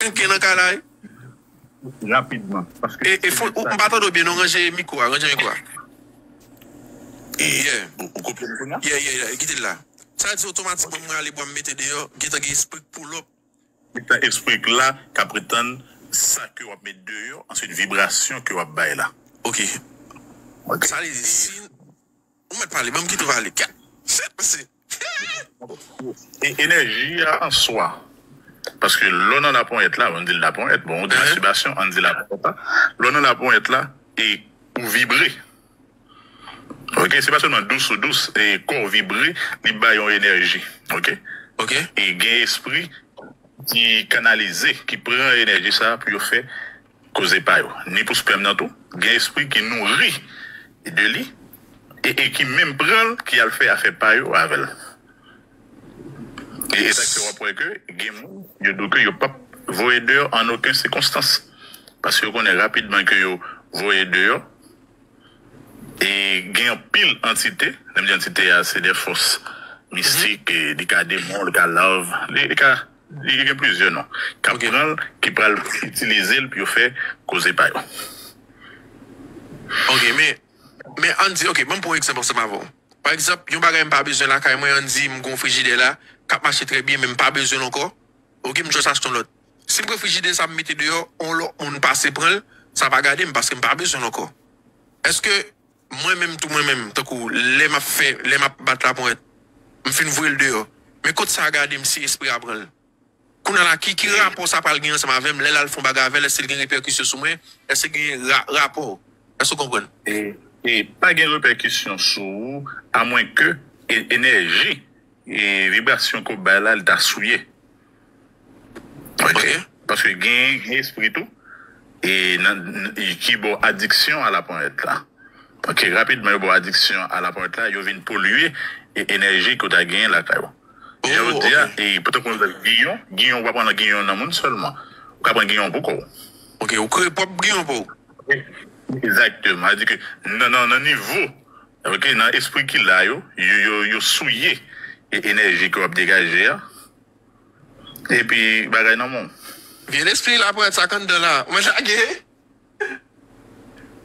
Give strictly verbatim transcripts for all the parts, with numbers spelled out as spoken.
bouke nan kay la wi. Rapidman. Paske E, e fon, ou, m pa tande w byen, non, ranje mikwo a, ranje mikwo a. E, Yeah. ou, ou kopye l kounye a? Yeah, yeah, yeah, kite l la. Sa di otomatikman mwen ale bwa m mete deyò, gentan gen espri k pull up. Gentan espri k la k ap retann sa ke w ap met deyò, answit vibrasyon ke w ap bay la. Ok. Ok. Sa li di, si ou mèt pale, ban m kite w pale. Kat, sèt, pase. E enèji a an swa. Paske lè w nan laponyèt la, ann di l laponyèt, bon, ou di Mhm. mastibasyon, ann di laponyèt la, lè w nan laponyèt la, e ou vibre. Ok, se pa sèlman dous ou dous, e kò w vibre, li bay yon enèji. Ok? Ok. E gen espri ki kanalize, ki pran enèji sa pou yo fè koze pa yo. Ni pou spèm nan tou, gen espri ki nouri de li, e, e ki menm pran l, ki al fè afè pa yo avè l. E, e sa k fè w ap wè ke gen moun, yo di w ke yo p ap voye deyò an okenn sikonstans. Paske yo konnen rapidman ke yo voye deyò, e gen anpil antite, lè m di antite a, se de fòs mistik, e li ka demon, li ka love, li, li ka, li gen plizyè non. K ap Ok. Pran l, ki pral itilize l pou yo fè koze pa yo. Ok, men, men ann di, ok, ban m pran yon egzanp ansanm avè w. Pa egzanp, yon bagay m pa bezwen lakay mwen, ann di m gon frijidè la, k ap mache trè byen, men m pa bezwen l ankò. Ok, m just achte yon lòt. Si m pran frijidè sa m mete deyò, yon lòt moun pase pran l, sa pa gade m paske m pa bezwen l ankò. Èske mwen menm tou mwen menm, tankou lè m ap fè, lè m ap bat laponyèt, m fin voye l deyò, men kot sa gade m si espri a pran l? Kounye a la, ki, ki rapò sa pral gen ansanm avè m? Lè l al fè yon bagay avè l, èske l gen repèkisyon sou mwen? Èske gen ra, rapò? Èske w konprann? E, e pa gen repèkisyon sou ou, amwenke e, enèji e vibrasyon ke w bay la, li ta souye. Ok? Ok. Paske gen, gen espri tou, e nan, nan- e ki ba w adiksyon a laponyèt la. Ok, rapidman, yo ba w adiksyon a laponyèt la, yo vin polye e, enèji ke w ta genyen lakay ou. Jan yo di a, Ok. E pou te konn giyon, giyon, ou pa pran giyon nan moun sèlman. Ou ka pran giyon pou kò w. Ok, ou kreye pwòp giyon pou ou. Egzakteman. Sa di ke nan, nan, nan nivo, ok, nan espri ki la yo, yo, yo, yo souye e, enèji ke w ap degaje a. Epi bagay nan men w. Vye lespri laponyèt sa k anndan la. Mwen lage.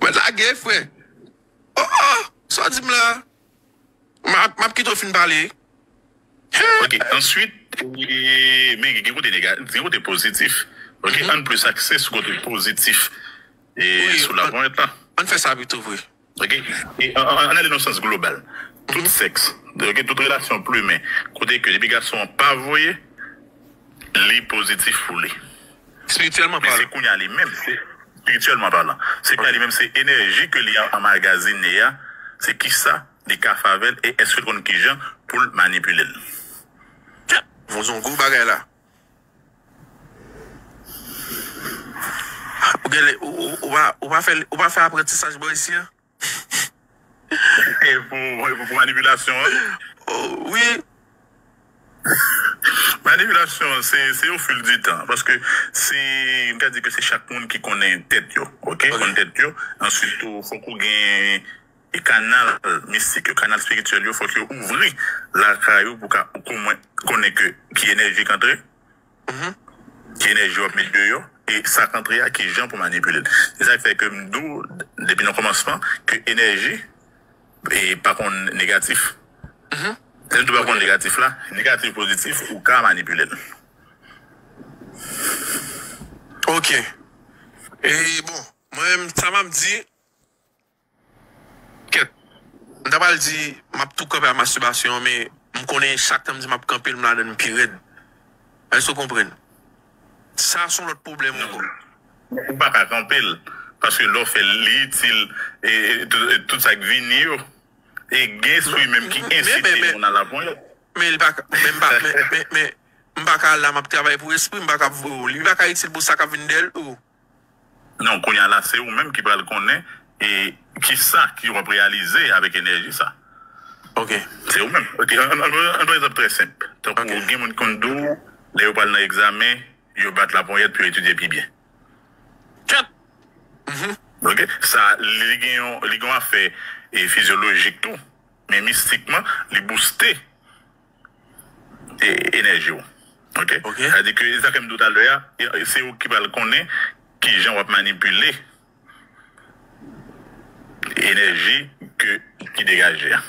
Mwen lage, frè. Oh, oh, sa w di m la? M ap, m ap kite w fin pale. Ok, answit, e, men gen kote negatif, gen kote pozitif. Ok, ann plis akse sou kote pozitif e Wi, sou laponyèt la. Ann fè sa pito vre. Ok, e an, an, ann ale nan sans global. Tout sèks, ok, tout relasyon plimen, kote ke depi gason an pa voye, li pozitif pou li. Espirityèlman Men se palan. Kounye a li menm, se espirityèlman palan. Se kounye a li menm, se enèji ke li an- anmagazine a, se kisa li ka fè avè l e èske l konn kijan pou l manipile l. Bon, se yon gwo bagay la. Ou gen lè, ou, ou, ou pa, ou pa fè, ou pa fè aprantisaj bò isi a? E pou, pou, pou manipilasyon an? Oh, wi. Manipilasyon an, se, se au fil du temps. Paske se, m ka di ke se chak moun ki konnen tèt yo, ok? Ok. Konn tèt yo. Answit tou, fòk ou gen e kanal mistik yo, kanal espirityèl yo, fòk yo ouvri lakay ou pou ka, ou konnen ke ki enèji k antre, Mhm. ki enèji w ap met deyò, e sa k antre a, ki jan pou manipile l. Se sa k fè ke m di w, depi nan kòmansman, ke enèji e pa konn negatif. Mhm. Lè m di w pa konn negatif la, negatif pozitif, ou ka manipile l. Ok. E bon, mwen menm, sa m ap di, kèt. M ta pral di, m ap tou kanpe a mastibasyon, men m konnen chak tan m di m ap kanpe l, m ladan l pi rèd. Èske w konprann? Sa se yon lòt pwoblèm ankò. Ou pa ka kanpe l, paske lè w fè l, li itil, e, e, tout, e, tout sa k vini yo. E gen espri menm ki Men, men, ensite men, men, moun a laponyèt. Men li pa ka, men m pa, men, men, men, m pa ka la, m ap travay pou espri, m pa ka voye w. Li pa ka itil pou sa k ap vin dèyè l tou. Non, kounye a la, se ou menm ki pral konnen e kisa ki w ap reyalize avèk enèji sa. Ok. Se ou menm. Ok, an, an, an, an pran egzanp trè senp. Tankou Ok. Gen moun ki konn di w, lè yo pral nan egzamen, yo bat laponyèt pou yo etidye pi byen. Chat! Mhm. Ok? Sa, li gen yon, li gen yon afè e fizyolojik tou. Men mistikman, li booste e, enèji w. Ok? Ok. Sa di ke, sa ke m di w talè a, e, se ou ki pral konnen kijan w ap manipile enèji ke, ki degaje a.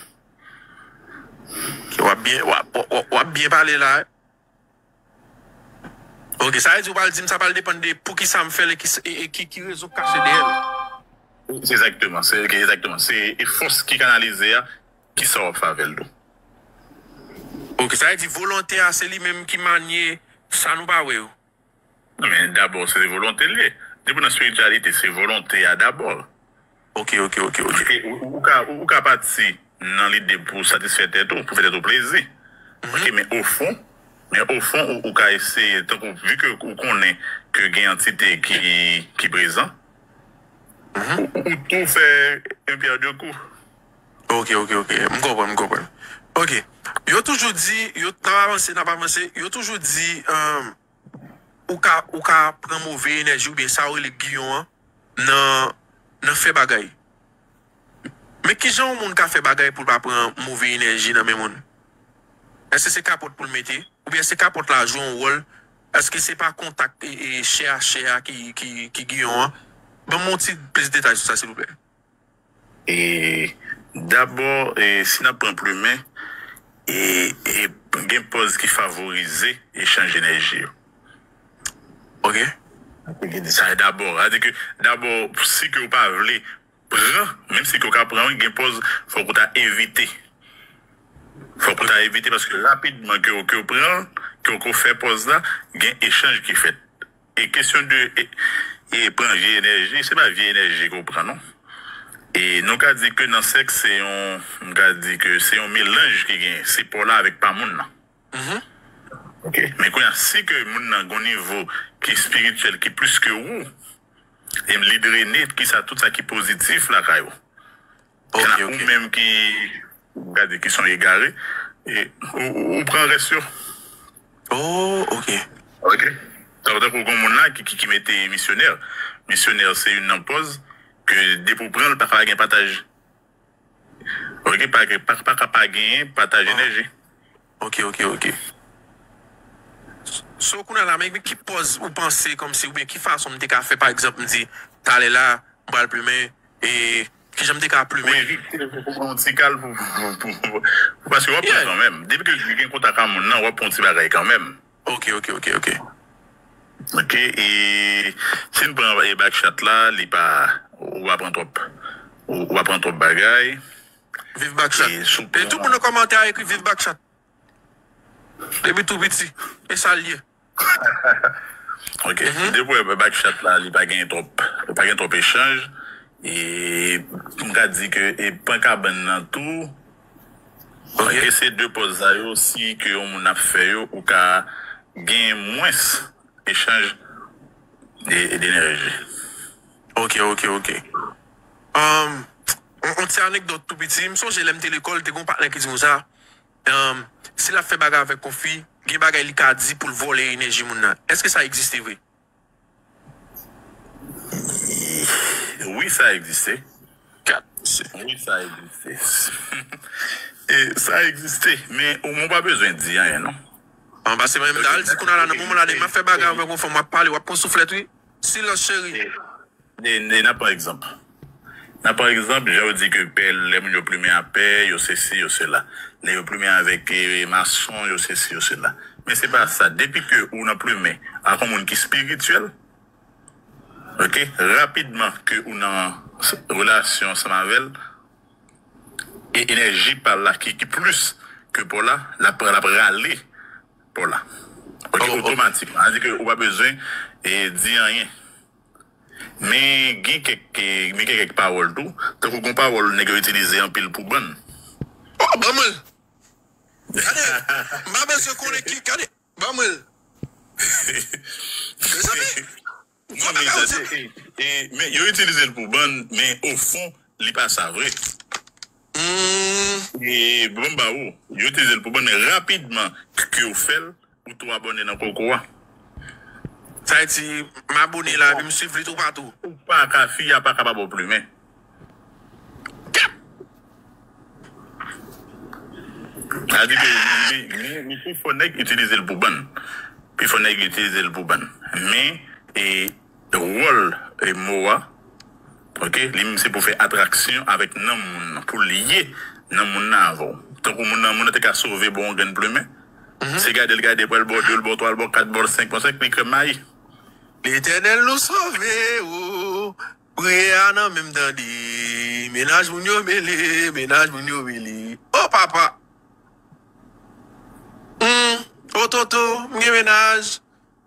W ap byen, w ap, w ap, w ap byen pale la. Ok, sa vle di ou pral di m sa pral depann de poukisa m fè l e ki, e, e ki, ki rezon k kache dèyè l. Se egzakteman, se egzakteman. Se, e fòs ki kanalize a, ki sa w ap fè avè l tou. Ok, sa vle di volonte a, se li menm ki manye sa nou pa wè yo. Non, men dabò, se volonte l ye. Depi nan espirityalite, se volonte a dabò. Ok, ok, ok, ok. Paske ou, ou ka, ou, ou ka pati nan lide pou satisfè tèt ou, pou fè tèt ou plezi. Ok, men ofon, men ofon, ou, ou ka eseye, tankou, vi ke ou konnen ke gen antite ki, ki prezan, ou, ou, ou tou fè yon pyè de kou. Ok, ok, ok. M konprann, m konprann. Ok. Yo toujou di, yo, n ap avanse, n ap avanse, yo toujou di, um, ou ka, ou ka pran move enèji oubyen sa yo rele giyon an nan, nan fè bagay. Men kijan yon moun ka fè bagay pou l pa pran move enèji nan men moun? Èske se kapòt pou l mete? Oubyen èske kapòt la jwe yon wòl? Èske se pa kontak e, e, chè a chè a ki, ki, ki giyon an? Ban m yon ti plis detay sou sa, silvouplè. E, dabò, e, si n ap pran plimen, e, e, gen pòz ki favorize echanj enèji yo. Ok. Sa e dabò. Sa di ke dabò, si ke w pa vle pran, menm si ke w ka pran, gen pòz fòk ou ta evite. Fòk ou ta evite paske rapidman ke w, ke w pran, ke w, ke w fè pòz la, gen echanj ki fèt. E kesyon de, e, e pran vye enèji, se pa vye enèji ke w pran, non. E nou ka di ke nan sèks, se yon, m ka di ke se yon melanj ki genyen, se pa w la avèk pa moun nan. Ok, men kounye a, si ke moun nan gen yon nivo ki espirityèl, ki plis ke ou, e li drene, kisa, tout sa ki pozitif lakay ou. Ok, ok. Ou menm ki, gade, ki son egare, e ou, ou, ou pran rès yo. Oh, ok. Ok. Tankou gen moun la ki, ki, ki mete misyonè. Misyonè se youn nan pòz ke depi w pran l, pa ka pa gen pataj. Ok, pa, pa, pa ka pa genyen pataj enèji. Ok, ok, ok. So, kounye a la, men ki pòz ou panse kòmsi, oubyen ki fason m te ka fè, pa egzanp, m di, talè la, m pral plimen, e kijan m te ka plimen? Ou evite pou pran yon ti kal pou, pou, pou, pou, paske w ap pran kanmenm. Depi ke gen kontak a moun nan, w ap pran yon ti bagay kanmenm. Ok, ok, ok, ok. Ok, e si n pran, e, Backchat la, li pa, ou pa pran twòp, ou, ou pa pran twòp bagay. Viv Backchat. E tout moun nan kòmantè a ekri viv Backchat. Depi tou piti, e sa l ye. Ok. Depi w wè Backchat la, li pa gen twòp, li pa gen twòp echanj. E m ka di ke e pran kabann nan tou. Ok. Paske se de pòz sa yo, si ke yon moun ap fè yo, ou ka gen mwens echanj de, de enèji. Ok, ok, ok. Um, on, on ti anekdòt tou piti. M sonje lè m te lekòl, te gen yon patnè ki di m sa. Um, si l ap fè bagay avèk yon fi, gen bagay li ka di pou l vòlè enèji moun nan. Èske sa egziste vre? Wi, sa egziste. Wi, sa egziste. E, sa egziste, men ou, ou pa bezwen di anyen, non. An, paske mwen menm, ta al di kounye a la, nan moman la, depi m ap fè bagay avèk yon fanm, w ap pale, w ap pran souflèt, wi. Silans, cheri. E, e, n ap pran egzanp. N ap pran egzanp, jan yo di ke pè, lè moun yo plimen a pè, yo sesi, yo sela. Lè yo plimen avèk, e, mason, yo sesi, yo sela. Men se pa sa. Depi ke ou nan plimen ak yon moun ki espirityèl, ok, rapidman ke ou nan s-, relasyon ansanm avè l, e enèji pa l la ki, ki plis ke pa w la, l ap, l ap rale pa w la. Ok, otomatikman. Sa di ke ou pa bezwen, e, di anyen. Men gen kèk, men gen kèk pawòl tou. Tankou gen pawòl nèg yo itilize anpil pou bann. Oh, ban mwen l. Gade, m pa bezwen konnen ki, gade, ban mwen l. Mezanmi, non, men, e, e, men yo itilize l pou bann, men ofon, li pa sa vre. E, bon, m ba ou, yo itilize l pou bann, men rapidman ke yo fè l, ou tou abòne nan koko a. Sa vle di, m abòne la, epi m swiv li toupatou. Ou pa ka, fi a pa ka pa ba w plimen. Sa di ke li, li, li pi fò nèg itilize l pou bann. Pifò nèg yo itilize l pou bann. Men, e, wòl, e, mo a, ok, li menm se pou fè atraksyon avèk nanm moun nan, pou l lye nanm moun nan avè w. Tankou moun nan, moun nan te ka sove bò yon grenn plimen. Se gade l gade, pral bò de, l bò twa, l bò kat, bò senk, bò senk, li krèm mayi. Letènèl nou sove ou. Priyè a nan menm tande. Mennaj moun yo mele, mennaj moun yo mele. O papa! Hmm, o tonton, m gen mennaj.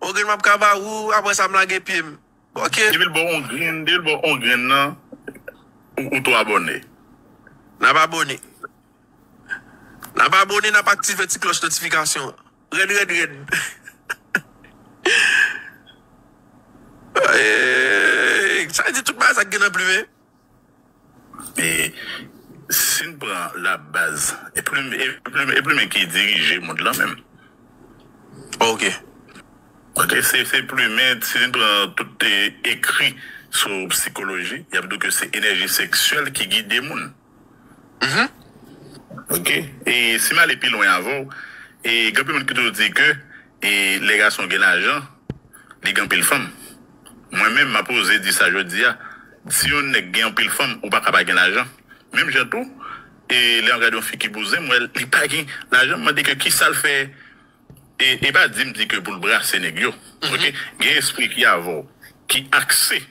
On grenn m ap ka ba ou, apre sa m lage pye m. Ok. Depi l ba w on grenn, depi l ba w on grenn nan, ou, ou tou abòne. N ap abòne. N ap abòne, n ap aktive ti klòch notifikasyon an. Rèd, rèd, rèd. Ey, sa vle di tout bagay sa k gen nan plimen. E si n pran la baz, e plimen, e plimen, e plimen ki dirije mond lan menm. Ok. Ok, se, se plimen, si n pran tout te ekri sou psikoloji, y ap di w ke se enèji seksyèl ki gide moun. Mhm. Ok. E si m ale pi lwen avè w, e gen anpil moun ki toujou di ke, e lè gason gen lajan, li gen anpil fanm. Mwen menm, m ap oze di sa jodi a. Si yon nèg gen anpil fanm, ou pa ka pa gen lajan. Menm jan tou, e lè m gade yon fi ki bouzen, m wè li pa gen lajan, m mande ke kisa l fè. E, e pa di m di ke pou l brase nèg yo. Mhm. Ok? Gen espri ki avè w, ki akse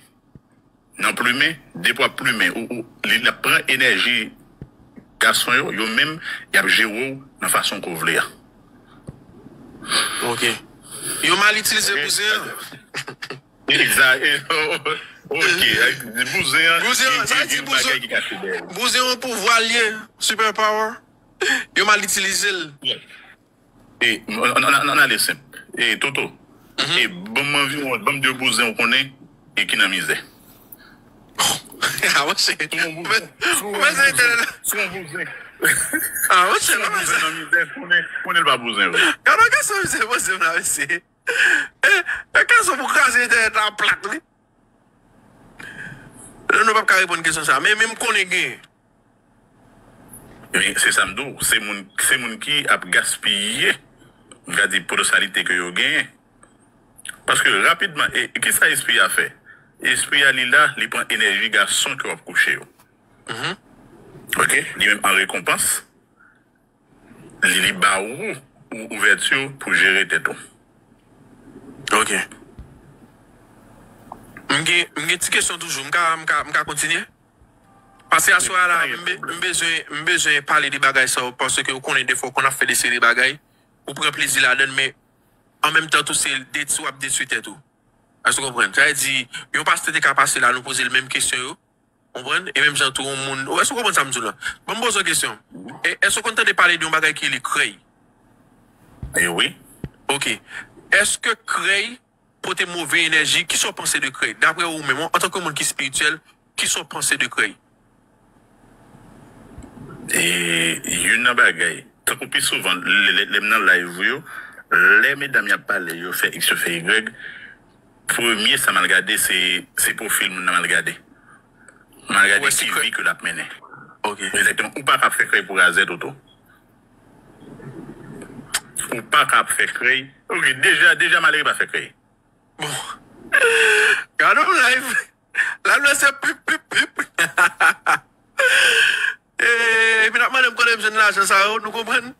nan plimen, depi w ap plimen, ou, ou, li, l ap pran enèji gason yo, yo menm, y ap jere w nan fason ke w vle a. Ok. Yo mal itilize bouzen an. Egzak. Ok. Bouzen an, bouzen an, gen, sa gen di yon bouzen, bagay ki kache dèyè l. Bouzen yon pouvwa l ye, super power. Yo mal itilize l. Yeah. E, n, n, n, n ale senp. E, Toto, mhm, e, ban m anviwon, ban m de bouzen ou konnen, e ki nan mizè. Ah, monchè. Sou yon bouzen. Ou bezwen entènèt la. Sou yon bouzen. Ah, monchè, sou yon bouzen nan mizè, konnen, konnen l pa bouzen vre. Gade yon kesyon misye poze m la, mesye. E, e kesyon pou kraze entènèt la plat, wi. Non, nou p ap ka reponn kesyon sa. Men, men m konnen gen. Men se sa m di w, se moun, se moun ki ap gaspiye, m ka di, potansyalite ke yo genyen. Paske rapidman, e, e kisa espri a fè? Espri a li la, li pran enèji gason ke w ap kouche yo. Mhm. Ok? Li menm an rekonpans, li, li ba ou, ou ouvèti pou jere tèt ou. Ok. M gen, m gen ti kesyon toujou. M ka, m ka, m ka kontinye? Paske aswè a la, m be-, m bezwen, m bezwen pale de bagay sa yo, paske ou konnen defwa ou konn ap fè de seri de bagay, ou pran plezi ladan l, men an menm tan tou se detwi w ap detwi tèt ou. Èske w konprann? Sa vle di, yon pastè te ka pase la, nou poze l menm kesyon yo, konprann? E menm jan tou, yon moun, èske w konprann sa m di w la? Ban m poze w kesyon. E, èske w konn tande pale de yon bagay ki rele krèy? E wi. Ok. Èske krèy pote move enèji, kisa w panse de krèy? Daprè ou menm, antanke moun ki espirityèl, kisa w panse de krèy? E youn nan bagay, tankou pi souvan, lè, lè, lè m nan live yo, lè medam y ap pale, yo fè X, yo fè Y, premye sa m al gade, se, se pwofil moun nan m al gade. M al gade ki vi ke l ap mennen. Ok. Egzakteman. Ou pa ka ap fè krèy pou razè, Toto. Ou pa ka ap fè krèy. Ok, deja, deja malere pa fè krèy. Bon. Gade yon live. Live la se pip, pip, pip. E, epi n ap mande m kote m jwenn lajan sa yo, nou konprann?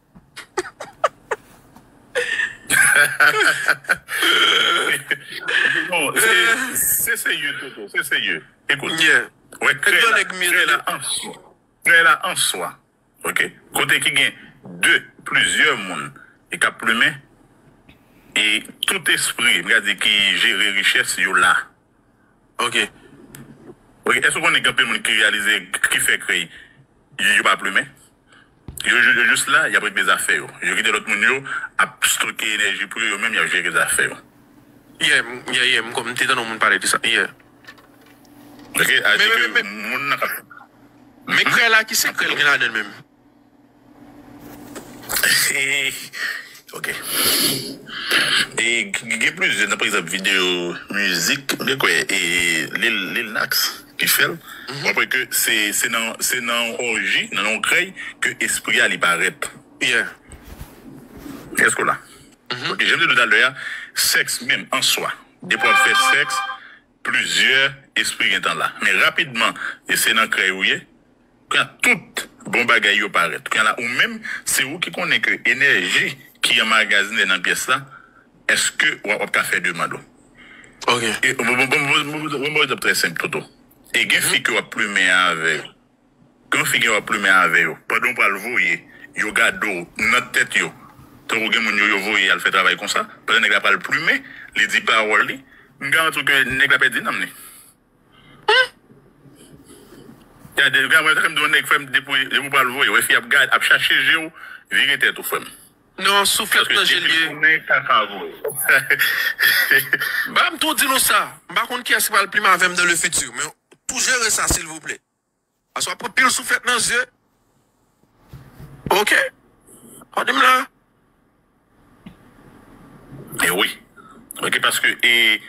Bon, se, se serye, Toto, se serye. Ekout. Yeah. Wè, krèy la, krèy la an swa. Krèy la an swa. Ok? Kote ki gen de, plizyè moun e k ap plimen, e tout espri, m ka di, ki jere richès yo la. Ok. Ok, èske w konnen gen anpil moun ki reyalize, ki fè krèy, yo, yo pa plimen? Yo, yo, yo jis la, y ap regle zafè yo. Yo kite lòt moun yo ap stoke enèji pou yo, yo menm y ap jere zafè yo. Yeah, m, yeah, yeah, m, m te tande yon moun pale de sa. Yeah. Ok, a di ke moun nan k ap... Men krèy la, ki sekrè l gen ladan l menm? Ok. E g-, gen plizyè, nan, pa egzanp, videyo mizik, m te kwè, e Lil, Lil Nas ki fè l. Mhm. W ap wè ke se, se nan, se nan yon òji, nan yon krèy, ke espri a li parèt. Yeah. Èske w la? Mhm. Ok, jan m te di w talè a, sèks menm an swa. Depi w ap fè sèks, plizyè espri gentan la. Men rapidman, e se nan krèy ou ye, kounye a tout bon bagay yo parèt. Kounye a la, ou menm, se ou ki konnen ke enèji ki anmagazinen nan pyès la, èske w ap, w ap ka fè demann ou? Ok. E, bon, bon, bon, bon, bon, bon, bon, egzanp trè senp, Toto. E gen fi ke w ap plumen avè yo. Gen fi ke w ap plumen avè yo. Pandan w pral voye, yo gade w nan tèt yo. Tankou gen moun yo, yo voye al fè travay konsa. Pandan nèg la pral plumen, li di pawòl li. M garanti w ke nèg la pèdi nanm li. Gade, gade, mwen, sa m di yon nèg, frè m, depi, depi w pral voye, wè fi ap gade, ap chache je w, vire tèt ou, frè m. Non, souflèt nan je l ye. Paske depi w konnen, sa ka voye. Ba m tou di nou sa. M pa konn kiyès ki pral plumen avè m dans le futur, men tou jere sa, silvouplè. Paske w ap pran pil souflèt nan zye. Ok. Tande m la. E wi. Ok, paske, e,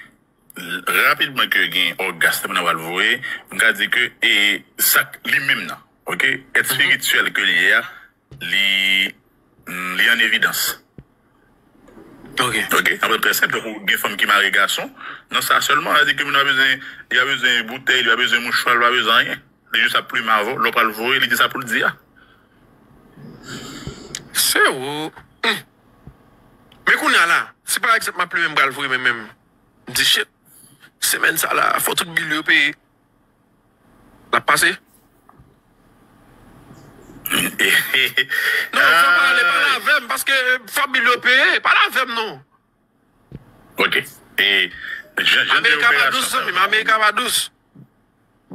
rapidman ke gen ògas, moun nan pral voye, m ka di ke, e, sa k li menm nan, ok, èt espirityèl ke l ye a, li, li an evidans. Ok. Ok, anpil trè senp, tankou gen fanm ki mare gason, nan sa sèlman, sa di ke moun nan bezwen, li a bezwen boutèy, li a bezwen mouchwa, li pa bezwen anyen. Li jis ap plumen avè w, lè w pral voye, li di sa pou l di a. Se ou. Hmm. Men kounye a la, si pa egzanp m ap plumen, m pral voye men menm, m di shit, semèn sa la, fò tout bil yo peye. L ap pase? Non, fò pale, pale avè m, paske fò bil yo peye, pale avè m non. Ok. E jan, jan de Amerika pa dous, operasyon sa zanmi m, yo, Amerika pa dous.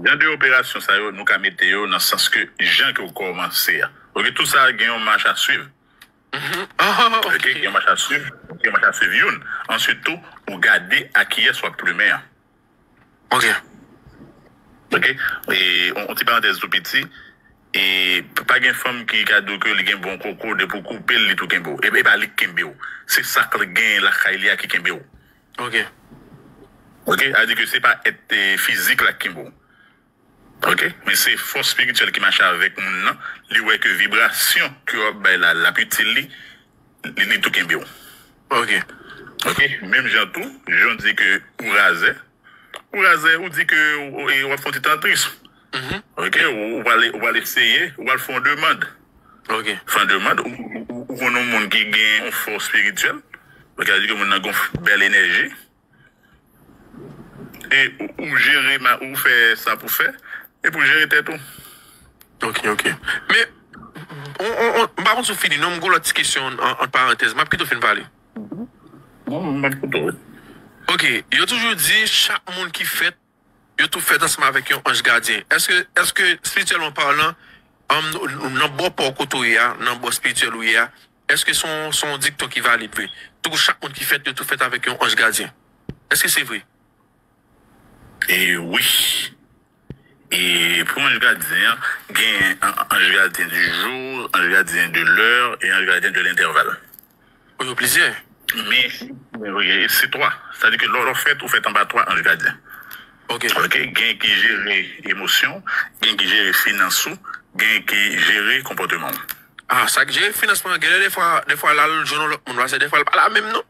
Jan de operasyon sa yo, nou ka mete yo nan sans ke jan ke w kòmanse a. Ok, tout sa gen yon mach a swiv. Mhm. Oh, ok, ok. Gen yon mach a swiv, gen yon mach a swiv youn. Answit tou, ou gade a kiyès w ap plumen an. Ok. Ok? E, on, on ti parantèz tou piti. E, pa gen fanm ki ka di w ke li gen bon koko, depi w koupe l, li tou kenbe w. E, e pa li k kenbe w. Se sa k gen lakay li a ki kenbe w. Ok. Ok? A di ke se pa èt, e, fizik la k kenbe w. Ok? Men se fòs espirityèl ki mache avèk moun nan. Li wè ke vibrasyon ke w ap bay la, l ap itil li. Li, li tou kenbe w. Ok. Ok? Menm jan tou, jan w di ke ou razè, ou razè, ou di ke ou, e, w ap fè yon ti tantris. Mhm. Ok, ou, ou pral, ou pral eseye, ou pral fè yon demann. Ok. Fè yon demann, ou, ou, ou, ou konn yon moun ki gen yon fòs espirityèl. Ok, sa di ke moun nan gen yon bèl enèji. E ou, ou jere, ma, ou fè sa pou fè, epi ou jere tèt ou. Ok, ok. Men, on, on, on, m pa konn si w fini, non, m gen lòt ti kesyon an, an parantèz. M ap kite w fin pale. Non, m ap koute w, wi. Ok, yo toujou di, chak moun ki fèt, yo tou fèt ansanm avèk yon anj gadyen. Èske, èske, espirityèlman palan, an, nan bò pa w kote w ye a, nan bò espirityèl ou ye a, èske se yon, se yon dikton ki valid vre? Tankou chak moun ki fèt, yo tou fèt avèk yon anj gadyen. Èske se vre? E wi. E pou anj gadyen an, gen an-, anj gadyen du jour, anj gadyen de l'heure e anj gadyen de l'intervalle. O, yo plizyè. Men, men wi, se twa. Sa di ke lè w fèt, ou fèt anba twa anj gadyen. Ok. Ok, gen ki jere emosyon, gen ki jere finans ou, gen ki jere konpòteman w. Ah, sa k jere finans mwen, gen lè defwa, defwa l al jwenn yon lòt moun, paske defwa l pa la menm non.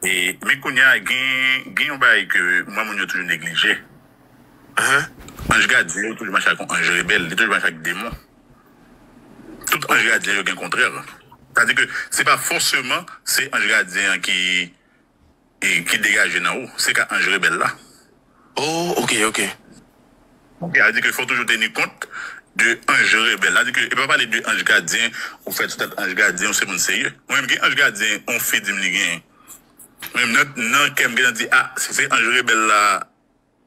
E, men kounye a, gen, gen yon bagay ke m wè moun yo toujou neglije. Ahan. Anj gadyen yo toujou mache ak yon anj rebèl, li toujou mache ak demon. Tout anj gadyen yo gen kontrè. Sa di ke se pa fòseman se anj gadyen an ki, e, ki degaje nan ou, se ka anj rebèl la. Oh, ok, ok. Ok, sa di ke fò toujou teni kont de anj rebèl. Sa di ke, e pa pale de anj gadyen, ou fèt sou tèt anj gadyen, ou se moun serye. Mwen menm gen anj gadyen, on fi di m li genyen. Mwen menm nan, nan kè m gentan di, ah, si se anj rebèl la,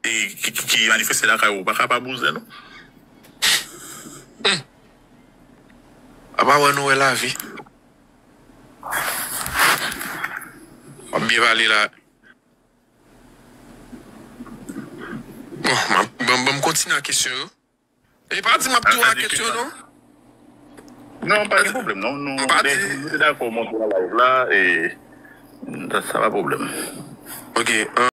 e ki, ki, ki manifeste lakay ou, ou pa ka pa bouzen non. Hmm. Apa wè nou wè lavi. W ap byen pale la. Bon, m ap, ban, ban m kontinye ak kesyon yo. E pa di m ap tou a kesyon non. Non, pa gen pwoblèm non. Nou, nou te dakò monte nan live la e sa, sa pa pwoblèm. Ok.